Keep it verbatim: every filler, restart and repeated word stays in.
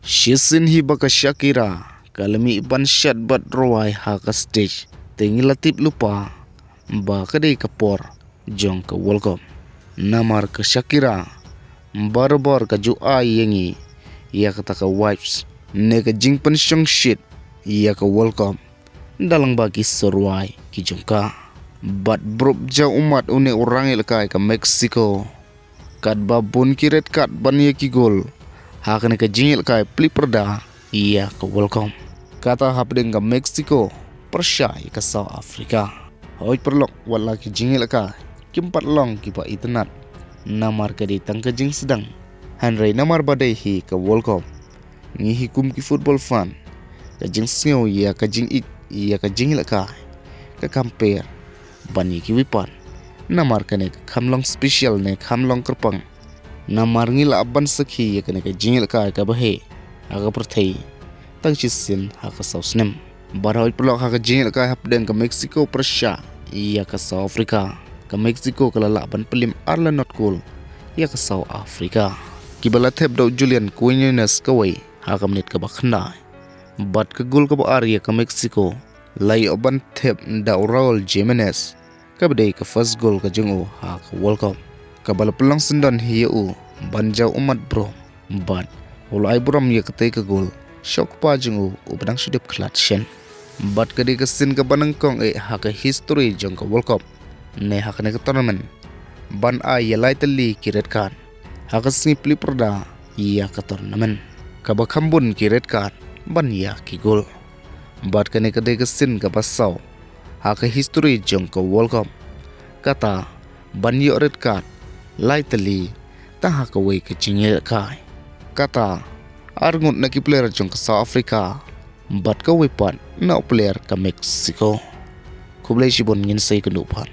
Shisien hi ba ka Shakira ka la mih ban shad bad rwai ha ka stage, te ngi la tip lypa ba ka dei ka por jong ka World Cup. Namar ka Shakira barabor ka ju ai ïa ngi ïa kata ka vibes ne ka jingpynshongshit ïa ka World Cup da lyngba ki surwai ki jong ka. Bad bun jaw ummat une u rangïalehkai ka Mexico, katba bun ki red card ban ïa ki gol ha kane ka jingïalehkai pli pyrda ïa ka World Cup, kata hapdeng ka Mexico pyrshah ïa ka South Africa. Hooid paralok, wat la ki jingïalehkai kim pat long kiba itynnad namar ka dei tang ka jingsdang, hynrei namar ba dei hi ka World Cup, ngi hi kum ki football fan, ka jingsngew ïa ka jingïeit ïa ka jingïalehkai ka compare ban ïa kiwei pat. Namar kane ka kham long special ne kham long kyrpang, namar ngi lah ban sakhi ïa kane ka jingïalehkai kaba heh ha ka pyrthei tang shisien ha ka saw snem. Bad hooid paralok, ha ka jingïalehkai hapdeng ka Mexico pyrshah ïa ka South Africa, ka Mexico ka la lah ban pynlip ar la nod gol ïa ka South Africa, kiba la thep da u Julian Quinones kawei ha ka minit kaba khyndai. Bad ka gol kaba ar ïa ka Mexico la ïoh ban thep da u Raul Jimenez, kaba dei ka first gol ka jong u ha ka World Cup, kaba la pynlong syndon hi ïa u ban jaw ummat burom. Bad u la ai burom ïa katei ka gol sha u kpa jong u, uba dang shu dep khlad shen. Bad ka dei ka sien kaba nyngkong eh ha ka history jong ka World Cup ne ha kane ka tournament ban ai ïa lai tylli ki red card ha ka sngi pli pyrda ïa ka tournament, kaba kham bun ki red card ban ïa ki gol. Bad kane ka dei ka sien kaba saw ha ka history jong ka World Cup, kata ban ïoh red card lai tylli tang ha kawei ka jingïalehkai, kata ar ngut na ki player jong ka South Africa bad kawei pat na u player ka Mexico. Khublei shibun, ngin sa ïakynduh pat.